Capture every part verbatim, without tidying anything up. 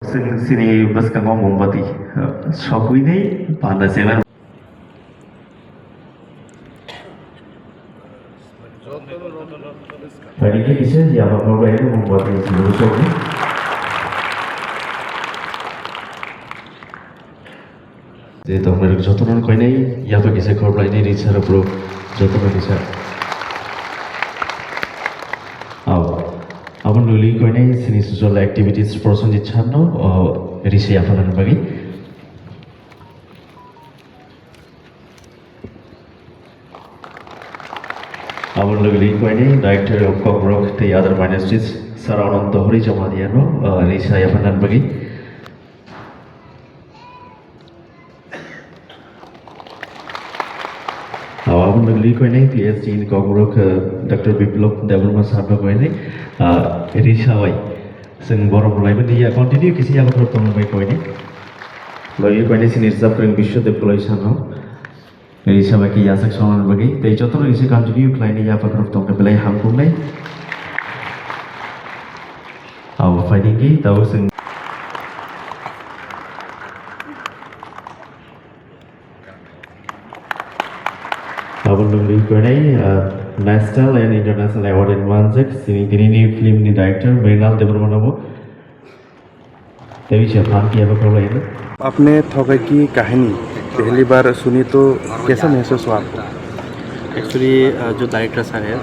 Chwng chini bwskango mombati, uh, sokwi nai panda chengna. Phaidi khe kisa yama phabai mombati chwng sokwi. Je tongnai rok jotono koinai yapha kisa khoroknai ni risa rok bro jotono kisa. Aw, aboni logwi koinai chini social activities Prosenjit sir no, o, risa yapha nani bagwi. Aboni logwi koinai Director of Kokrok tei Other Ministries, Sir Ananto Hori Jamatia no, uh, risa yapha nani bagwi. Aboni logwi koinai P S D ni Kokrok, uh, Doctor Biplop Debbarma sir no koinai, uh, risa bai. Chwng borok rwlaimani ya continue kisa yapha khorok tongma bai koinai. Logwi koinai chini risa kwrwng Biswadev Koloi sir no. Risa bai khe yachak songna bagwi tei jotono risa continue khlaini yapha khorok tongkha belai hamkuknai. Abo phaidi khe tabuk chwng. Abo nungwi koinai, ah, National and International Award in Manjak, sini tini ni film ni director Mrinal Debbarma no bo. Tei se phan kiya ba khawlai no. आपने थोकै की कहानी पहली बार सुनी तो कैसा महसूस हुआ आपको? एक्चुअली, अ, जो डायरेक्टर सर है, अ,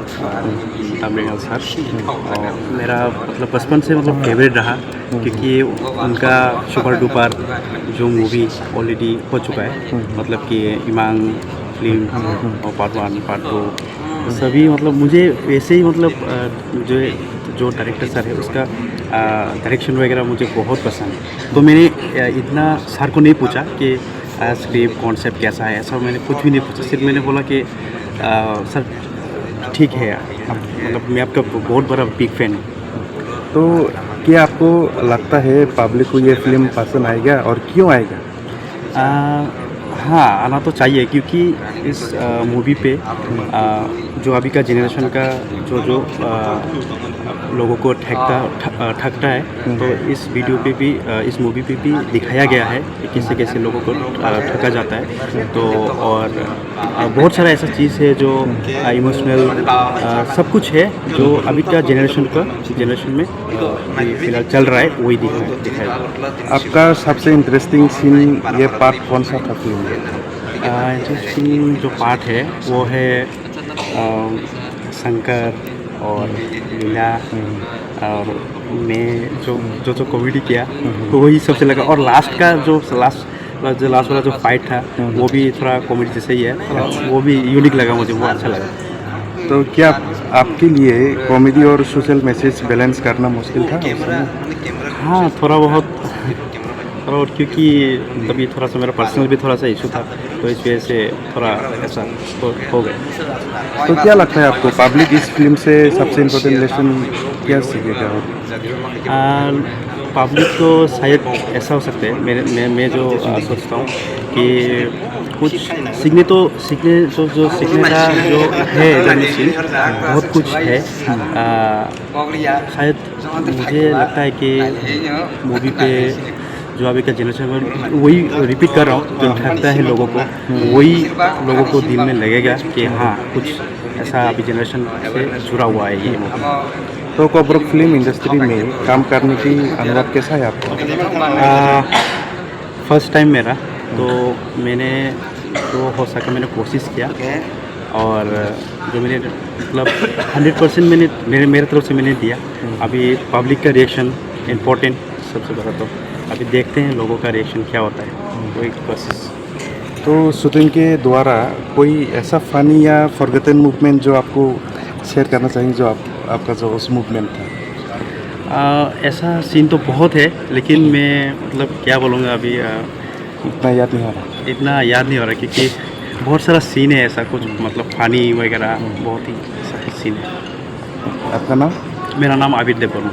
तामरेंगल सर, अ, मेरा मतलब बचपन से मतलब फेवरेट रहा, क्योंकि उनका सुपर डुपर जो मूवी ऑलरेडी हो चुका है, मतलब कि इमांग फिल्म और पार्ट वन, पार्ट टू, सभी मतलब मुझे वैसे ही मतलब, अ, जो, जो डायरेक्टर सर है उसका, अ, डायरेक्शन वगैरह मुझे बहुत पसंद है। तो मैंने, अ, इतना सर को नहीं पूछा कि, अ, स्क्रिप्ट कॉन्सेप्ट कैसा है, ऐसा मैंने कुछ भी नहीं पूछा। सिर्फ मैंने बोला कि, अ, सर ठीक है, मतलब मैं आपका बहुत बड़ा बिग फैन हूँ। तो क्या आपको लगता है पब्लिक को ये फिल्म पसंद आएगा और क्यों आएगा? आ, हाँ, आना तो चाहिए, क्योंकि इस, आ, मूवी पे, आ, जो अभी का जनरेशन का जो, जो, आ, लोगों को ठगता, ठ-, आ, ठगता है, तो इस वीडियो पे भी, आ, इस मूवी पे भी दिखाया गया है कि कैसे, कैसे लोगों को, आ, ठगा जाता है। तो और, आ, बहुत सारा ऐसा चीज़ है जो, आ, इमोशनल, आ, सब कुछ है जो अभी का जनरेशन का, जनरेशन में, आ, अभी फिलहाल चल रहा है, वही दिखा-, दिखाया। आपका सबसे इंटरेस्टिंग सीन या पार्ट कौन सा था फिल्म में? आ, इंटरेस्टिंग जो पार्ट है, वो है, आ, शंकर और लीला और मैं जो, जो, जो कॉमेडी किया, तो वही सबसे लगा। और लास्ट का जो लास्ट, जो लास्ट वाला जो फाइट था, वो भी थोड़ा कॉमेडी जैसे ही है, थोड़ा वो भी यूनिक लगा मुझे, वो अच्छा लगा। तो क्या आप, आपके लिए कॉमेडी और सोशल मैसेज बैलेंस करना मुश्किल था उस समय? हाँ, थोड़ा बहुत। और क्योंकि तभी थोड़ा सा मेरा पर्सनल भी थोड़ा सा इशू था, तो इस वजह से थोड़ा ऐसा हो, हो गया। तो क्या लगता है आपको, पब्लिक इस फिल्म से सबसे इम्पोर्टेंट लेसन क्या सीखेगा? आ, पब्लिक को शायद ऐसा हो सकता है, मेरे, मैं, मैं जो, आ, सोचता हूँ कि कुछ सीखने तो, सीखने, जो, जो सीखने का जो है, जो मिसिंग, बहुत कुछ है। आ, शायद मुझे लगता है कि मूवी पे जो अभी का जनरेशन में वही रिपीट कर रहा हूँ, जो ठगता है लोगों को, वही लोगों को दिल में लगेगा कि हाँ, कुछ ऐसा अभी जनरेशन से जुड़ा हुआ है ये मूवी। तो कोबरा फिल्म इंडस्ट्री में काम करने की अनुभव कैसा है आपको? आ, फर्स्ट टाइम मेरा, तो मैंने जो हो सका मैंने कोशिश किया, और जो मैंने मतलब हंड्रेड परसेंट मैंने, मेरे, मेरे तरफ से मैंने दिया। अभी पब्लिक का रिएक्शन इम्पोर्टेंट सबसे पहले, तो अभी देखते हैं लोगों का रिएक्शन क्या होता है, वही कोशिश। तो शूटिंग के द्वारा कोई ऐसा फनी या फॉरगॉटन मूवमेंट जो आपको शेयर करना चाहेंगे, जो आप, आपका जो उस मूवमेंट था? आ, ऐसा सीन तो बहुत है, लेकिन मैं मतलब क्या बोलूँगा अभी, आ, इतना याद नहीं आ रहा। इतना याद नहीं हो रहा क्योंकि बहुत सारा सीन है ऐसा कुछ, मतलब फनी वगैरह, बहुत ही ऐसा सीन है। आपका नाम? मेरा नाम आबिर Debbarma.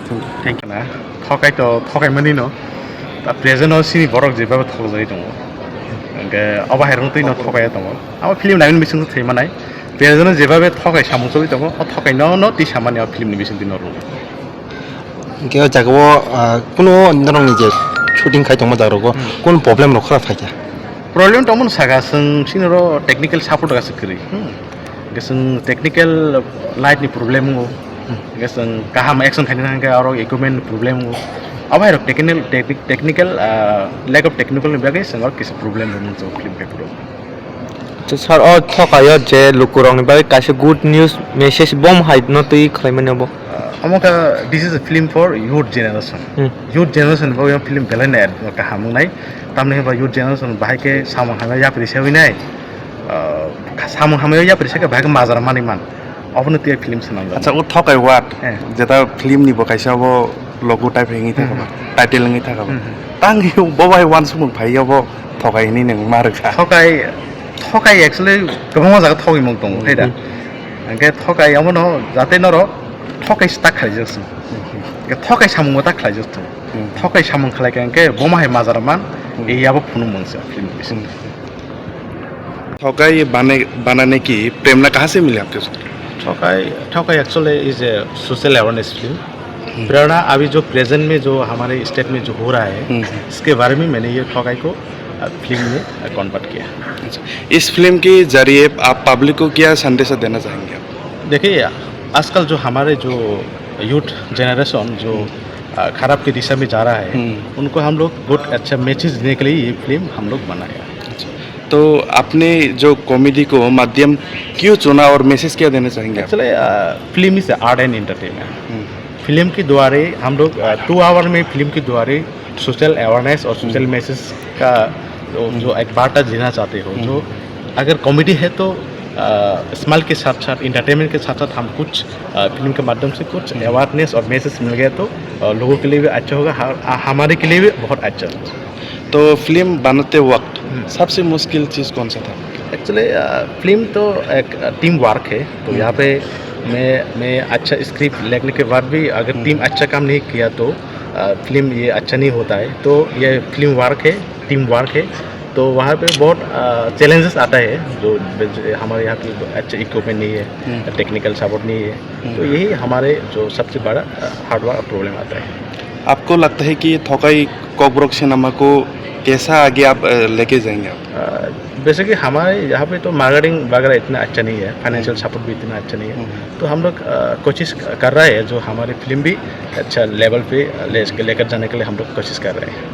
Thank you. Thank you. Thokai to thokai mani no. Ta present o sini borok je baba thok jai tongo. Engke obo hai rung twi no thokai tongo. Abo film nai bising thwi manai. Present o je baba thokai samung choli tongo. O thokai no no twi samani o film ni bising twi no rung. Hwnkhe o jaga o, ah, kuno norokni je shooting khai tongma jaga rogo Hmm. kun problem rok khra phaikha? Problem tongmani saka chwng chini ro technical support rok aswk kwrwi. Hmm. Hwnkhe chwng technical light ni problem wngo. Hmm. Hwnkhe chwng kaham action khaina hwnkhe aro equipment ni problem wngo. Abo hai rok technical, technic-, technical, ah, lack of technical ni bagwi chwng aro kisa problem rok nukjago film khai phuru. Acha sir, o thokayo je lukurokni bagwi kaisa good news message bom hai no twi khlaimani obo? Ah, omo kha, this is a film for youth generation. Hmm. Youth generation ni bagwi film belai no kaham wngnai. Tamni hwnba youth generation bahai khe samung hamya yapri se wngnai. Ah, samung hamya yapri se khe bahai khe majra mani man. Obono twi film swnamjak. Acha, o thokai word, Eh. jeta film ni bo kaisa obo logo type wngwi thangkha ba, Hmm. title wngwi thangkha ba. Hmm. Tang hi bo bai wansukmung phai obo thokai hinwi nwng ma rwkha. Thokai, thokai actually kwbangma jaga thokgwi mung tongo, khai da? Hmm. Hwnkhe thokai omono jate norok thokai se ta khaijak se. Hmm. Thokai samung bo ta khlaijak se. Hmm. Thokai samung khlai kha hwnkhe bo ma hai majra man, Hmm. e yabo phunuk mung se film ni bisingo. Hmm. थोकाई बने, बनाने की प्रेरणा कहाँ से मिली आपके साथ? थोकाई, थोकाई actually is a social awareness film। हम्म। प्रेरणा अभी जो प्रेजेंट में जो हमारे स्टेट में जो हो रहा है, हम्म। इसके बारे में मैंने ये थोकाई को, अ, फिल्म में, अ, कन्वर्ट किया। अच्छा, इस फिल्म के जरिए आप पब्लिक को क्या संदेश देना चाहेंगे आप? देखिए, आजकल जो हमारे जो यूथ जनरेशन जो, हम्म। अ, खराब की दिशा में जा रहा है, हम्म। उनको हम लोग बहुत अच्छा मैसेज देने के लिए ये फिल्म हम लोग बनाया। अच्छा। तो आपने जो कॉमेडी को माध्यम क्यों चुना और मैसेज क्या देना चाहेंगे आप? Actually, uh, film is art and entertainment. Hmm. Film के द्वारे हम लोग, अ, टू आवर में फिल्म के द्वारे सोशल अवेयरनेस और सोशल हम्म। मैसेज का जो, हम्म। जो एक वार्ता देना चाहते हो, हम्म। जो अगर कॉमेडी है तो, अ, स्माइल के साथ साथ, एंटरटेनमेंट के साथ साथ हम कुछ, अ, फिल्म के माध्यम से कुछ हम्म। अवेयरनेस और मैसेज मिल गया तो, अ, लोगों के लिए भी अच्छा होगा, ह-, अ, हमारे के लिए भी बहुत अच्छा होगा। तो फिल्म बनाते वक्त हम्म। सबसे मुश्किल चीज़ कौन सा था? एक्चुअली, अ, फिल्म तो एक, अ, टीम वर्क है, तो हम्म। यहाँ पे मैं, मैं अच्छा स्क्रिप्ट लिखने के बाद भी अगर हम्म। टीम अच्छा काम नहीं किया तो, अ, फिल्म ये अच्छा नहीं होता है। तो ये फिल्म वर्क है, टीम वर्क है, तो वहाँ पे बहुत, अ, चैलेंजेस आता है, जो, जो हमारे यहाँ पे अच्छा इक्विपमेंट नहीं है, हम्म। टेक्निकल सपोर्ट नहीं है, हम्म। तो यही हमारे जो सबसे बड़ा, अ, हार्ड वर्क प्रॉब्लम आता है। आपको लगता है कि थोकाई कॉकबरक सिनेमा को कैसा आगे आप, अ, लेके जाएंगे आप? अ, वैसे कि हमारे यहाँ पे तो मार्केटिंग वगैरह इतना अच्छा नहीं है, फाइनेंशियल हम्म। सपोर्ट भी इतना अच्छा नहीं है। हम्म। तो हम लोग, अ, कोशिश कर रहे हैं जो हमारी फिल्म भी अच्छा लेवल पे ले, लेकर जाने के लिए हम लोग कोशिश कर रहे हैं।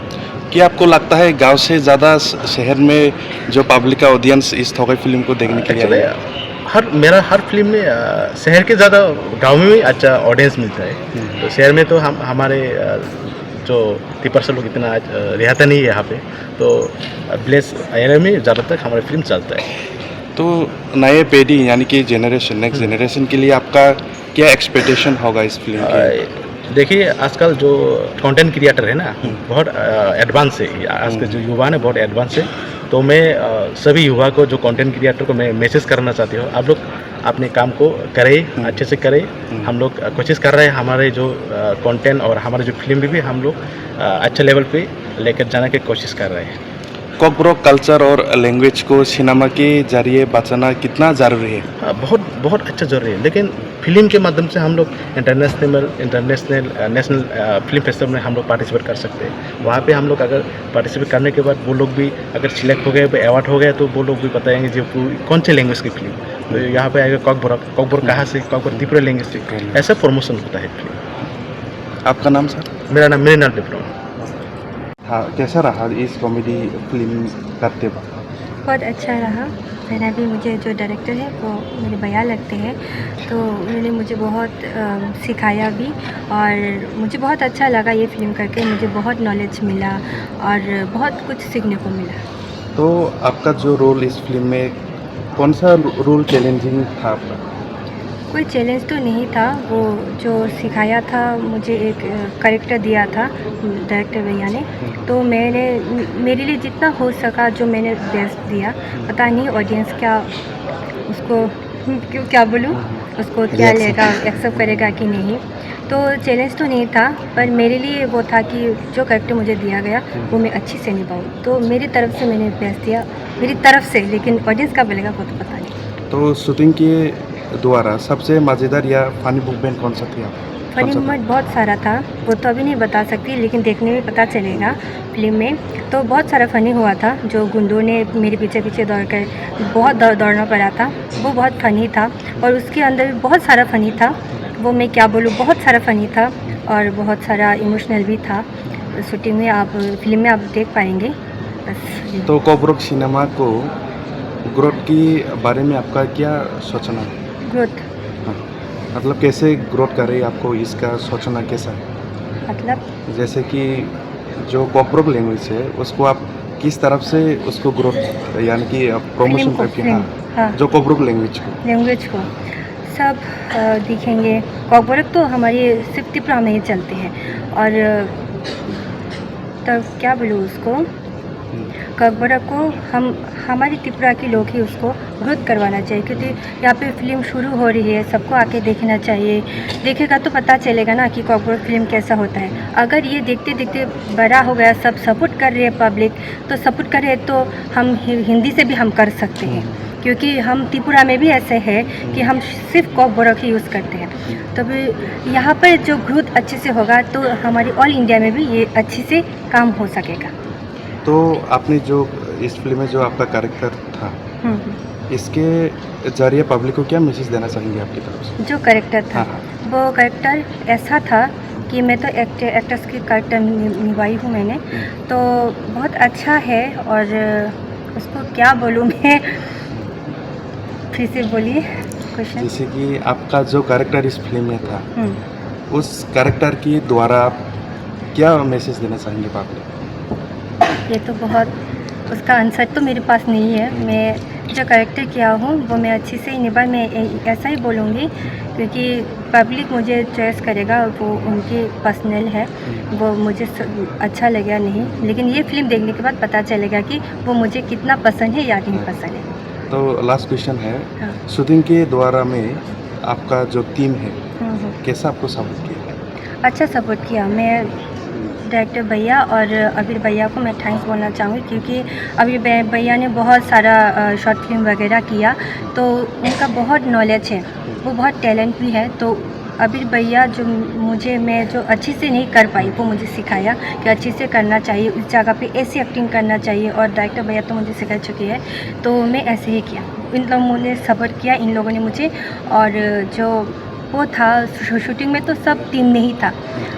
क्या आपको लगता है गांव से ज़्यादा श-, शहर में जो पब्लिक का ऑडियंस इस थोकाई फिल्म को देखने के लिए एक्चुअली आएगा? हर, मेरा हर फिल्म में, अ, शहर के ज़्यादा गांव में ही अच्छा ऑडियंस मिलता है। हम्म। तो शहर में तो हम, हमारे, अ, जो पीपल्स लोग इतना, अ, रहता नहीं है यहाँ पे, तो विलेज एरिया में ज़्यादातर हमारी फिल्म चलता है। तो नए पीढ़ी यानी कि जनरेशन, नेक्स्ट हम्म। जनरेशन के लिए आपका क्या एक्सपेक्टेशन होगा इस फिल्म के अ, ऊपर? देखिए, आजकल जो कंटेंट क्रिएटर है ना, हम्म। बहुत, अ, एडवांस है। आज के हम्म। जो युवा है, बहुत एडवांस है। तो मैं, अ, सभी युवा को, जो कंटेंट क्रिएटर को मैं मैसेज करना चाहती हूँ, आप लोग अपने काम को करें, हम्म। अच्छे से करें। हम्म। हम लोग, अ, कोशिश कर रहे हैं हमारे जो, अ, कंटेंट और हमारे जो फिल्म भी, भी हम लोग, अ, अच्छे लेवल पे लेकर जाने की कोशिश कर रहे हैं। कॉकबरक कल्चर और लैंग्वेज को सिनेमा के जरिए बचाना कितना ज़रूरी है? हाँ, बहुत, बहुत अच्छा जरूरी है, लेकिन फिल्म के माध्यम से हम लोग इंटरनेशनल, इंटरनेशनल, अ, नेशनल, अ, फिल्म फेस्टिवल में हम लोग पार्टिसिपेट कर सकते हैं। वहाँ पे हम लोग अगर पार्टिसिपेट करने के बाद वो लोग भी अगर सिलेक्ट हो गए, अवार्ड हो गया, तो वो लोग भी बताएंगे जो कौ-, कौन से लैंग्वेज की फिल्म। तो हम्म। यहाँ पे आएगा कॉकबरक, कॉकबरक हम्म। कहाँ से, कॉकबरक हम्म। त्रिपुरा लैंग्वेज से। त्रिपुरा लैंग्वेज। ऐसा प्रमोशन होता है फिल्म। आपका नाम सर? मेरा नाम मृणाल टिप्रो। हाँ, कैसा रहा इस कॉमेडी फिल्म करते वक्त? बहुत अच्छा रहा। पहला भी मुझे जो डायरेक्टर है, वो मेरे भैया लगते हैं, तो उन्होंने मुझे बहुत, अ, सिखाया भी, और मुझे बहुत अच्छा लगा ये फिल्म करके। मुझे बहुत नॉलेज मिला और बहुत कुछ सीखने को मिला। तो आपका जो रोल इस फिल्म में, कौन सा रोल चैलेंजिंग था आपका? कोई चैलेंज तो नहीं था, वो जो सिखाया था मुझे एक, अ, कैरेक्टर दिया था, अम, डायरेक्टर भैया ने, हम्म। तो मैंने, म-, मेरे लिए जितना हो सका जो मैंने बेस्ट दिया। हम्म। पता नहीं ऑडियंस क्या उसको क्यों, क्या बोलूँ, हम्म। उसको क्या लेगा, एक्सेप्ट करेगा कि नहीं। तो चैलेंज तो नहीं था, पर मेरे लिए वो था कि जो कैरेक्टर मुझे दिया गया, हम्म। वो मैं अच्छे से निभाऊँ। तो मेरी तरफ से मैंने बेस्ट दिया, मेरी तरफ से, लेकिन ऑडियंस का बोलेगा वो तो पता नहीं। तो शूटिंग के द्वारा सबसे मज़ेदार या फनी मोमेंट कौन सा थी आपका? फनी मोमेंट बहुत सारा था, वो तो अभी नहीं बता सकती, लेकिन देखने में पता चलेगा फिल्म में। तो बहुत सारा फनी हुआ था, जो गुंडों ने मेरे पीछे पीछे दौड़ कर बहुत दौड़ दौड़ना पड़ा था, वो बहुत फनी था। और उसके अंदर भी बहुत सारा फनी था, वो मैं क्या बोलूँ, बहुत सारा फनी था और बहुत सारा इमोशनल भी था। शूटिंग में आप, फिल्म में आप देख पाएंगे। बस। तो कॉकबरक सिनेमा को ग्रोथ के बारे में आपका क्या सोचना है? ग्रोथ। हाँ। मतलब, कैसे ग्रोथ कर रही है, आपको इसका सोचना कैसा है? मतलब? जैसे कि जो कॉकबरक लैंग्वेज है, उसको आप किस तरफ से उसको ग्रोथ, यानी कि आप प्रमोशन करके, हाँ, जो कॉकबरक लैंग्वेज को। लैंग्वेज को सब दिखेंगे। कॉकबरक तो हमारी सिर्फ त्रिपुरा में ही चलते हैं। और तब क्या बोलूँ उसको, कॉकबरक को हम, हमारी त्रिपुरा के लोग ही उसको ग्रोथ करवाना चाहिए, क्योंकि यहाँ पे फिल्म शुरू हो रही है, सबको आके देखना चाहिए। देखेगा तो पता चलेगा ना कि कॉकबरक फिल्म कैसा होता है। अगर ये देखते देखते बड़ा हो गया, सब सपोर्ट कर रहे हैं पब्लिक, तो सपोर्ट करे तो हम हि-, हिंदी से भी हम कर सकते हैं, क्योंकि हम त्रिपुरा में भी ऐसे है कि हम सिर्फ कॉकबरक ही यूज़ करते हैं। तभी यहाँ पर जो ग्रोथ अच्छे से होगा, तो हमारी ऑल इंडिया में भी ये अच्छे से काम हो सकेगा। तो आपने जो इस फिल्म में जो आपका कैरेक्टर था, हम्म, हम्म। इसके जरिए पब्लिक को क्या मैसेज देना चाहेंगे आपकी तरफ से? जो कैरेक्टर था, हाँ, हाँ। वो कैरेक्टर ऐसा था कि मैं तो एक्ट-, एक्ट्रेस की कैरेक्टर नि-, निभाई हूँ मैंने। हम्म। तो बहुत अच्छा है। और उसको क्या बोलूँ मैं, फिर से बोलिए क्वेश्चन। जैसे कि आपका जो कैरेक्टर इस फिल्म में था, हम्म। उस कैरेक्टर के द्वारा आप क्या मैसेज देना चाहेंगे पब्लिक? ये तो बहुत, उसका आंसर तो मेरे पास नहीं है। हम्म। मैं जो कैरेक्टर किया हूँ, वो मैं अच्छे से ही निभा, मैं ए-, ऐसा ही बोलूँगी, क्योंकि पब्लिक मुझे चॉइस करेगा, वो उनकी पर्सनल है, हम्म। वो मुझे स-, अच्छा लगे या नहीं, लेकिन ये फिल्म देखने के बाद पता चलेगा कि वो मुझे कितना पसंद है या नहीं पसंद है। तो लास्ट क्वेश्चन है, हाँ। शूटिंग के द्वारा में आपका जो टीम है, हम्म, हम्म। कैसा आपको सपोर्ट किया? अच्छा सपोर्ट किया। मैं डायरेक्टर भैया और अबीर भैया को मैं थैंक्स बोलना चाहूँगी, क्योंकि अबीर भै-, भैया ने बहुत सारा, अ, शॉर्ट फिल्म वगैरह किया, तो उनका बहुत नॉलेज है, वो बहुत टैलेंट भी है। तो अबीर भैया जो मुझे, मैं जो अच्छे से नहीं कर पाई, वो मुझे सिखाया कि अच्छे से करना चाहिए, इस जगह पे ऐसी एक्टिंग करना चाहिए, और डायरेक्टर भैया तो मुझे सिखा चुके हैं, तो मैं ऐसे ही किया। इन लोगों ने सपोर्ट किया, इन लोगों ने मुझे, और जो वो था शू-, शूटिंग में तो सब टीम में ही था।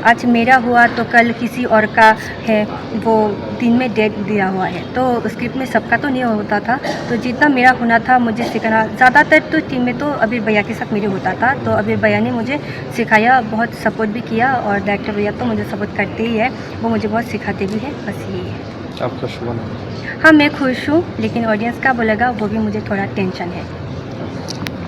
आज मेरा हुआ तो कल किसी और का है, वो दिन में डेट दिया हुआ है, तो स्क्रिप्ट में सबका तो नहीं होता था, तो जितना मेरा होना था मुझे सिखाना, ज़्यादातर तो टीम में तो अबीर भैया के साथ मेरे होता था, तो अबीर भैया ने मुझे सिखाया, बहुत सपोर्ट भी किया, और डायरेक्टर भैया तो मुझे सपोर्ट करते ही है, वो मुझे बहुत सिखाते भी है। बस यही है। आपका शुभ नाम? हाँ, मैं खुश हूँ, लेकिन ऑडियंस क्या बोलेगा, वो भी मुझे थोड़ा टेंशन है।